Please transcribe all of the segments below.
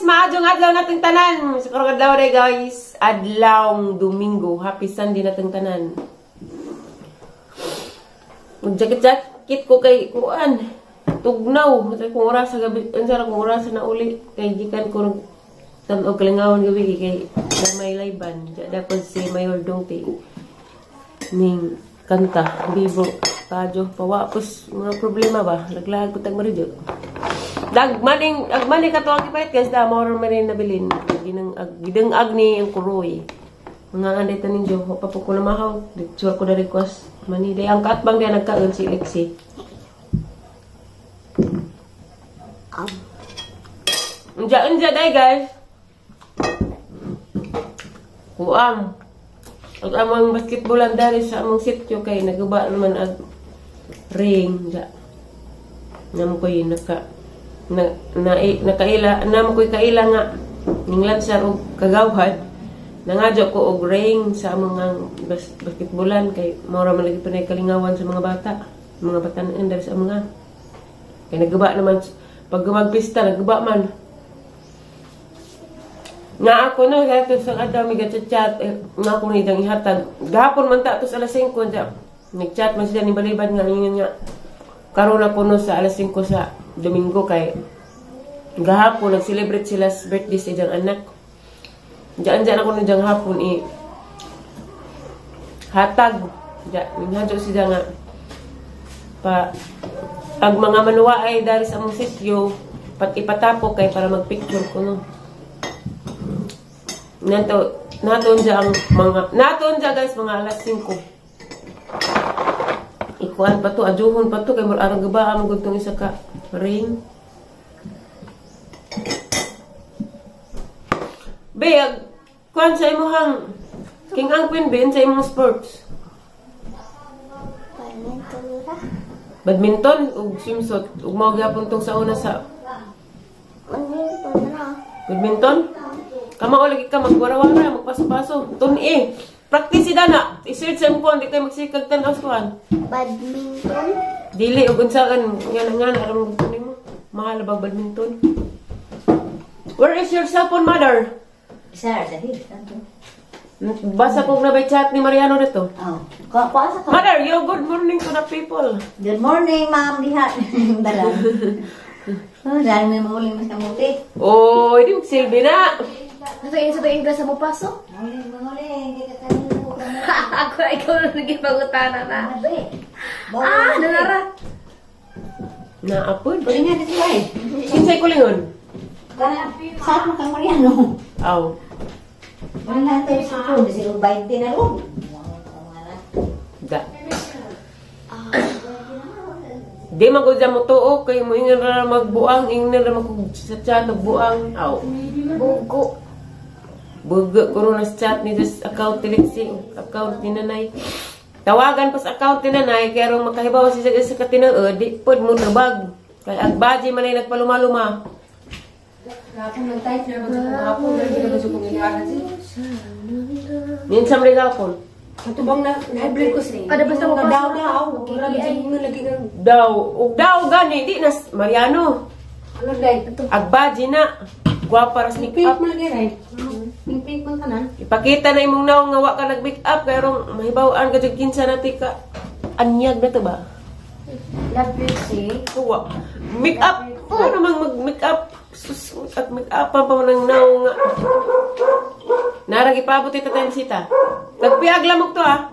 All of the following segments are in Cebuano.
Maadjong adlaw nating tanan. Sa karong adlaw day guys, adlawng Domingo. Happy Sunday nating tanan. Magjakit-jakit ko kay kuan. Tugnaw, sa kung oras sa gabi, unsa ra kung oras na uli kay gikan ko tan-og kalingawan gabi kay may layban. Dapat si Mayor Dongte ning kanta bibo kadyo pawa pos mga problema ba laglag ko tag maridyo. Dagmaning agmani kato ang gipalit guys, da mao ra man rin nabilin ginang ag gidang-ag ni ang kuroy. Mga anday tanin jo, pa po ko na mahaw. Dito ako na request mani day ang katbang day nagkaon si Lexi. Unja unja day guys. Kuang. Ag amang basketballan dari sa among sityo kay naguba naman ag ring ja. Nam koy naka na, na, nakaila nam koy kaila nga ning lansar og kagawhad nangadyo ko og ring sa among basketballan kay mao ra man lagi panay kalingawan sa mga bata, mga batan-an dari sa mga kay naguba naman pag gumagpista naguba man. Nga ako no, sa sa adlaw mi chat eh, nga ako ni dang ihatag. Gahapon man ta tos alas 5 dya. Nag-chat man sila ni Balibad nga ingon nga karon ako no sa alas 5 sa Domingo kay gahapon nag-celebrate sila sa birthday sa iyang anak. Diyan diyan ako no diyang hapon i hatag. Diya mingadyo sila nga pa ag mga manuwa ay dari sa among sityo pat ipatapok kay para magpicture ko no. Nato naton dya ang mga naton dya guys mga alas 5. Ikuan pa to, ajuhon pa to kay murag arang gaba ang gudtong isa ka ring. Be, kuan sa imong King ang Queen Ben sa imong sports. Badminton ra. Badminton ug swimsuit ug mao gyapon tong sa una sa badminton ra. Badminton? Kamao lagi ka magwara-wara, magpaso-paso. Tun-i. Practice si Dana. I-search sa imong di kayo magsikag tan-aw sa kuan. Badminton? Dili og unsaon nga nga aron gusto nimo. Mahal ba badminton? Where is your cellphone, mother? Sir, dahil. Basa kog na by chat ni Mariano dito. Oh. Kuha sa ka. Mother, yo good morning to the people. Good morning, ma'am diha. Dala. Oh, dahil may mahuling mas kamuti. Oh, hindi magsilbi na. Sa tuing sa mo paso? Mahuling, mahuling. Ako, ikaw na nagipagutana na. Ah, nanara. Naapod. Kulingan na sila eh. Kinsay kulingon? Saan mo kang Mariano? Aw. Wala tayo sa phone. Siguro 20 na rin. Da. Di magod mo tuo kay mo ingnan ra magbuang, ingnan ra magkug sa chat buang. Aw. Bugo. Bugo ko na sa chat ni sa account ni Lexi, account ni Nanay. Tawagan pa sa account ni Nanay kay aron makahibaw siya sa katinuod, di pod mo tabag. Kay agbaji man ay nagpaluma-luma. Gapon nag-type na ba sa hapon, nagiging ko nila. Minsan rin gapon. Katubang na na-hybrid ko siya. Kada basta mo daw daw. Grabe sa inyo lagi ng daw. Og daw gani di na Mariano. Ano day? Agbaji na. Gwapa ras make Pink up. man lagi ray. Pink pink man tanan. Ipakita na imong naong nga wa ka nag-make up kay rong mahibaw-an ka jud kinsa na ti ka. Anyag na to ba? Love you, see. Kuwa. Make up. Ano mang mag-make up? Sus, at make up pa pa man ang naong nga. Narag ipabot ito tayo sita. Nagpiag lamok to ah.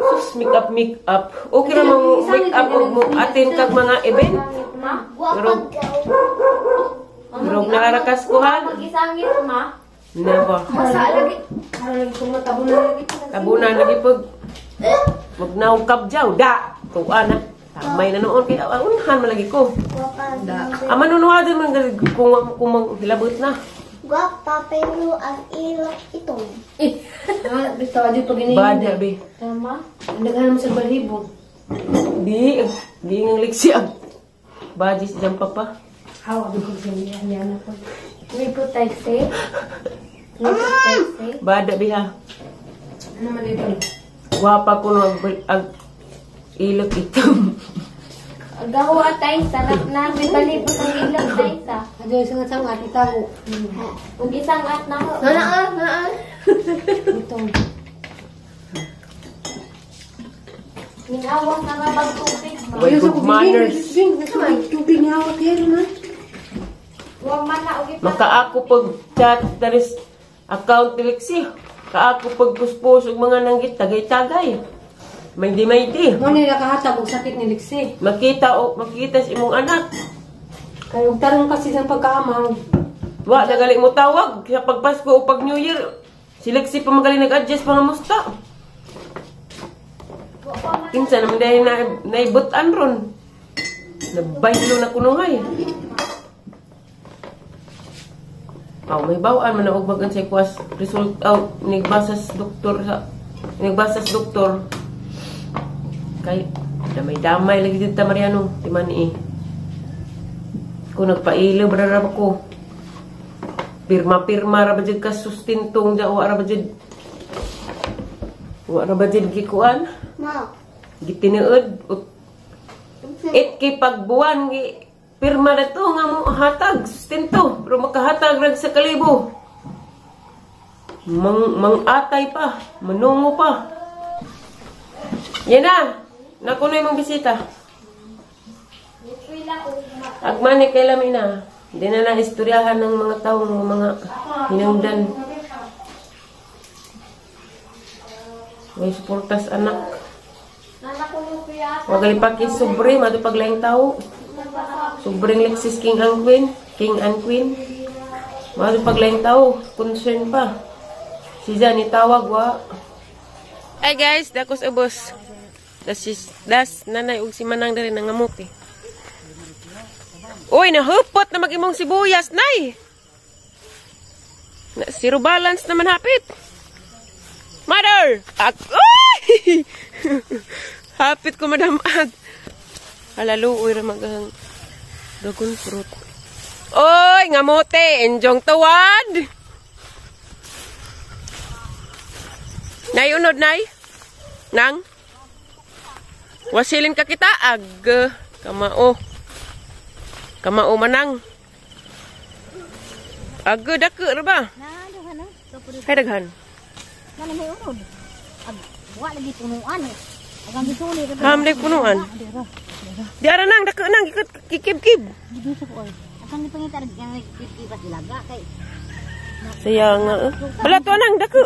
Sus, make up, make up. Okay ra mo make up og mo atin kag mga event. Ma? Pero pero nararakas ko ha. Mag-isangit, ma. Never. Masa lagi. Tabunan lagi pag magnaw kabjaw da. Tuwa na. Tamay na noon kay unhan man lagi ko. Gwapa. Ama nunuwadan man kung manghilabot na. Gwapa pero ang ilok itom. Ah, basta adyo pag ini. Bada be. Tama. Naghanan mo sa balhibo. Di di nang liksi ang badis jam papa. Hawa ko sa niya niya na ko. May protect, eh. May protect, eh. Bada biha. Ano man ito? Gwapa ko no ag ilok itom. Gaho atay sa na may palibot ang ilog tay sa. Adyo isang at at itago. Ug isang at na. Naa, naa. Ito. Minawas na nga pagtubig. Way good manners. Tubig nga ako tiyan man. Wa man na og Makaako pag chat daris account ni Lexi. Kaako pag puspos og mga nanggit tagay-tagay. Maydi-maydi. Mo ni nakahatag og sakit ni Lexi. Makita o makita sa imong anak. Kay og tarong kasi sa pagkaama. Wa nagali mo tawag sa pagpasko o pag New Year. Si Lexi pa magaling nag-adjust pa nga musta. Kinsa naman dahil na naibutan ron. Nabaylo na kunuhay. Aw, may bawaan man og mag sa kuwas result out nigbasas doktor sa nigbasas doktor. Kay damay-damay lagi dito Mariano, ti man eh. Kung nagpailo ra ko. Pirma-pirma ra ba jud ka sustintong ja wa ra ba jud. Wa ra ba jud gikuan? Ma. Gitinuod 8K pagbuwan gi pirma na to nga mo hatag sustento pero makahatag rag sa kalibo. Mang atay pa, manungo pa. Yan na. Nakuno imong bisita. Agmani kay lami na. Di na na istoryahan ng mga taong mga hinungdan. May suportas anak. Wagali pa ki sobre, mato paglaing tao. Sobrang Lexis King and Queen, King and Queen. Mato paglaing tao, concern pa. Si Jan itawag wa. Hi guys, dakos ubos. Das nanay ug si Manang diri nangamuti. Uy, nahupot na mag-imong sibuyas, nay. Na, zero balance naman hapit. Mother! Uy! Hapit ko, Madam Ag. Halaluoy ra maghang dragon fruit. Oy, ngamote, enjong tawad. Nay, unod, nay. Nang? Wasilin ka kita, ag. Kamao. Kamao manang. Ag, dako ra ba? Hay daghan. Ham lagi punuan. Di ara nang dako nang ikot kikib-kib. Saya nga. Wala to nang dako.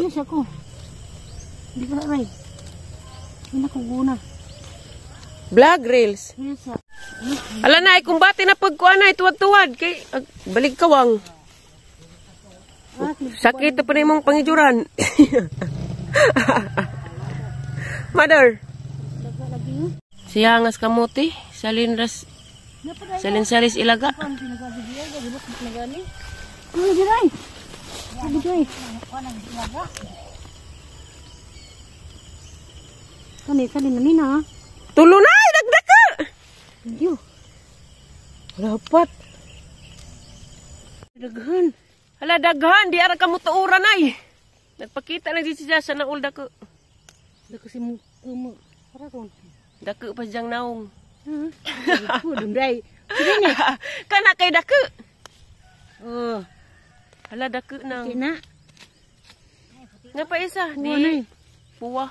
Vlog reels. Ala na ay kumbate na pagkuan ay tuwad-tuwad kay balik kawang. Sakit na pa na imong pangijuran. Mother. Siya ngas kamote, salin ras salin saris ilaga. Tulo na dagdaka. Rapat. Daghan. Hala daghan di ara kamo tuuran ay. Nagpakita lang di siya sa naul dako. Dako si mo para kon. Dako pa siyang naong. Ko dumday. Kana kay dako. Oh, Hala dako nang. kina. Nga pa isa Nay. ni Puwa.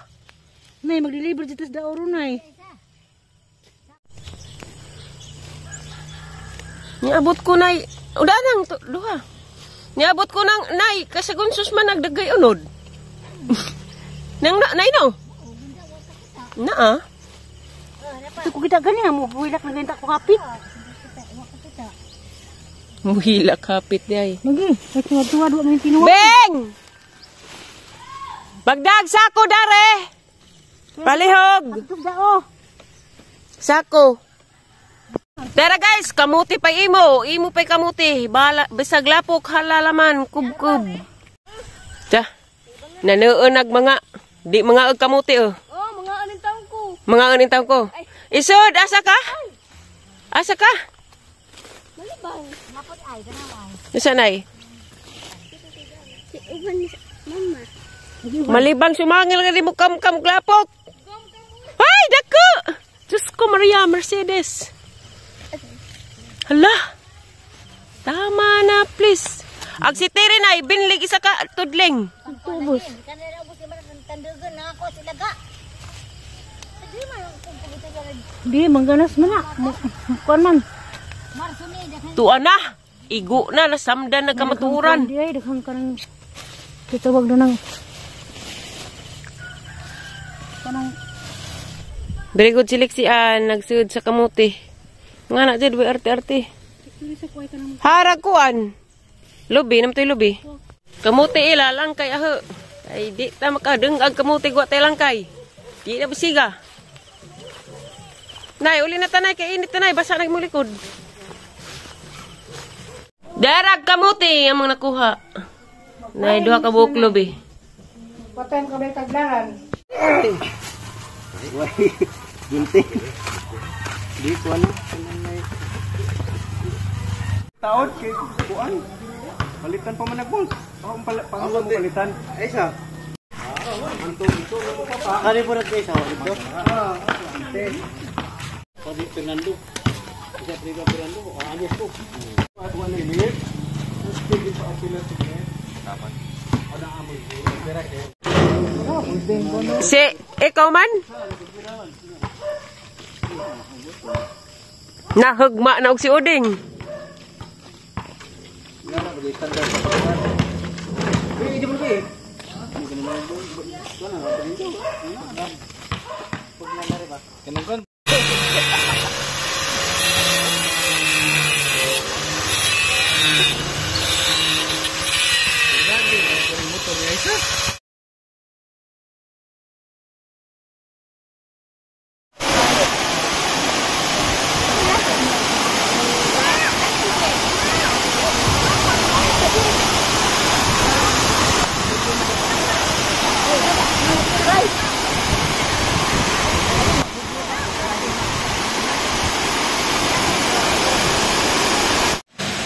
Nay mag-deliver dito sa Dauro nay. Niabot ko nay. Uda nang duha. Niabot ko nang nay kasagun sus man nagdagay unod. Nang na nay no. Naa. Ito ko kita gani mo buhilak na ganita ko kapit. Muhila kapit di ay. Magi, ay tuwa duwa man tinuwa. Beng! Bagdag sako dare. Palihog. Ito dao. Sako. Tara guys, kamuti pa imo. Imo pa'y kamuti. Bala, bisag lapok halalaman, kubkub. Ta. Nanuon mga di mga og kamuti oh. Oh, mga aning taon ko. Mga aning taon ko. Isod, asa ka? Asa ka? Asa nay? Si uban mama. Malibang sumangil nga di mo kam-kam glapok. Ay, dako! Diyos ko, Maria Mercedes. Hala. Tama na, please. Ag si Tere na, ibinlig isa ka tudling. Tubos. Di, mangganas man na. Kuan man. Tuwa na. Igo na, nasamdan na kamaturan. Di ay, daghang kanang tutawag na ng kanang Very good si Lexian, nagsud sa kamuti. Nga na dyan, way arte-arte. Harag kuan. Lubi, namtoy lubi. Kamuti ila langkay aho. Ay di ta makadeng ang kamuti gwa tay langkay. Di na bisiga. Nay, uli na tanay kay init tanay basa na imong likod. Darag kamuti ang mga nakuha. Nay, duha ka buok lubi. Patay mo kami taglaran. Gunting. Di ko ano. Taod kay kuan. Palitan pa man nagbolt. Ako pala pa mo palitan. Ay sa. Kani po nag isa dito. Ah. Padi Fernando. Isa Prima Fernando, anyos ko. Wala ini. Sige pa sila sige. Dapat. Ada amoy. Pera kay. Si, ikaw man? Nahugma na og si Uding.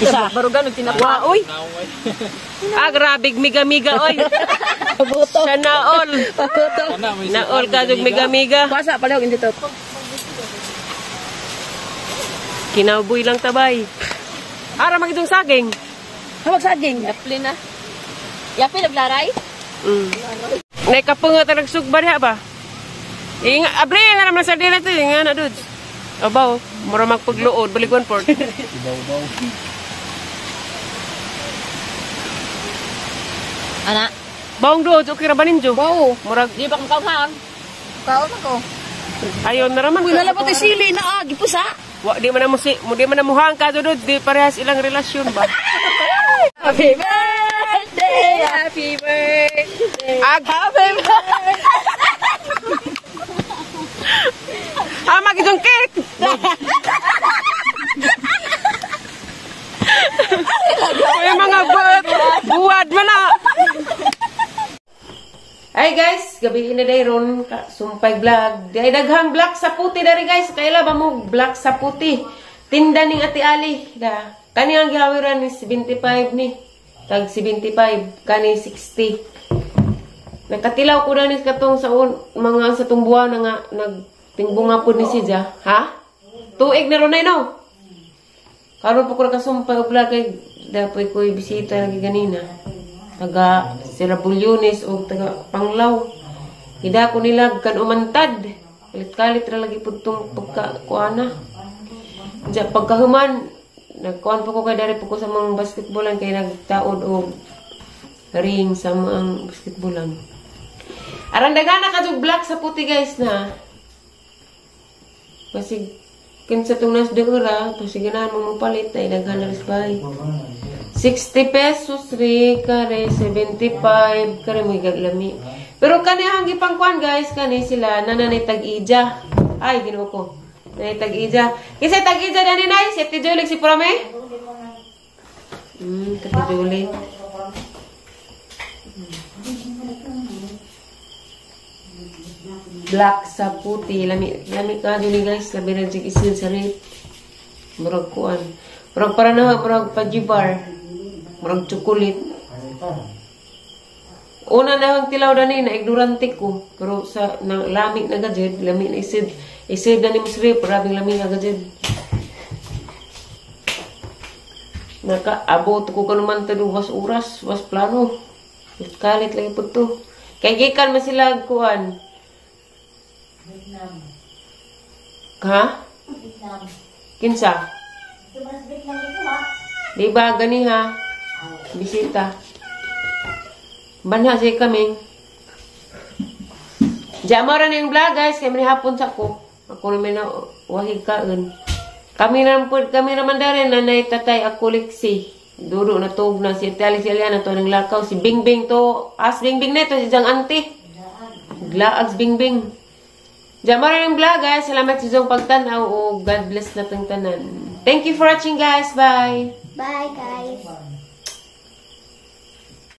Isa. Barugan og tinapa. Wa, oy. Ah, grabe, miga-miga, oy. Sa naol. Naol ka, dug miga-miga. Pasa pala og indito. Kinauboy lang tabay. Ara, magitong saging. Hawag saging. Yapli na. Yapli naglaray? Nay, kapunga ta nagsugba diha ba? Inga, abre na naman sa dila to, inga na dudes. Abaw, mura magpagluod, balik 1/4. Ibaw-baw. Ana. Bawng dudes, okay ra ba ninyo? Wow. Murag, Di ba kung kauhan? Kaon ako. ayon na raman. Uy, nalabot yung sili na ah, gipusa. Wa, di man na mo si, di man na muhang ka dudes, di parehas ilang relasyon ba? Happy birthday, happy birthday. Ag Happy birthday. Ah, magitong cake! Uy, mga buhat, buwad man na! Hi guys, gabi na day ron sumpay vlog. Day daghang black sa puti dari guys. Kaila ba mo black sa puti? Tinda ning Ate Ali. Da. Kani ang gihawiran ni 75 ni. Tag 75 kani 60. Nakatilaw ko na ni katong sa mga sa tumbuan na nga nagtingbunga pud ni siya, ha? Tuig na ron ay no. Karon pa ko nakasumpay og vlog kay dapoy ko'y bisita lagi ganina. Taga Sierra Bulyones o taga Panglao. Ida ko nila kan umantad. Kalit-kalit ra lagi pud tong pagka kuana. Diya pagkahuman nagkuan pa ko kay dari pa ko sa mga basketballan kay nagtaod og ring sa mga basketballan. Aran dagana ka og black sa puti guys na. Pasig kinsa tong nas dagora, pasig ganahan mo mopalit ay daghan na ris bay. 60 pesos ri kare 75 kare mo gaglami. Pero kani ang gipangkuan guys kani sila nananay tag-ija. Ay Ginoo ko. Nanay tag-ija. Kinsa tag-ija dani nay? Si Ate Jolie si Prome? Ate Jolie. Black sa puti lami lami ka dili guys, labi ra jig isin sa rate. Murag kuan. Murag para na murag pajibar. Murag chocolate. Una na ang tilaw dani na ignorante ko, pero sa na, lami na gajed, lami na isid. Isid na ni Musri, grabing lami na gajed. Nakaabot ko kanuman ta 2 oras, was plano. Kalit lagi po to. Kay gikan man sila kuan. Vietnam. Ha? Vietnam. Kinsa? Ito mas Vietnam ito ha. Di ba gani ha? Bisita. Banha siya kaming. Diya mo rin yung vlog, guys. Kaya may hapon sa ko. Ako naman na wahig kaon. Kami naman po, kami naman na rin, nanay, tatay, ako, Lexi. Duro na tug na si Tali, si Aliana, to ng lakaw. Si Bingbing to, as Bingbing na ito, si Jang Ante. Glaag si Bingbing. Diya mo rin yung vlog, guys. Salamat sa inyong pagtanaw o God bless na tang tanan. Thank you for watching, guys. Bye! Bye, guys.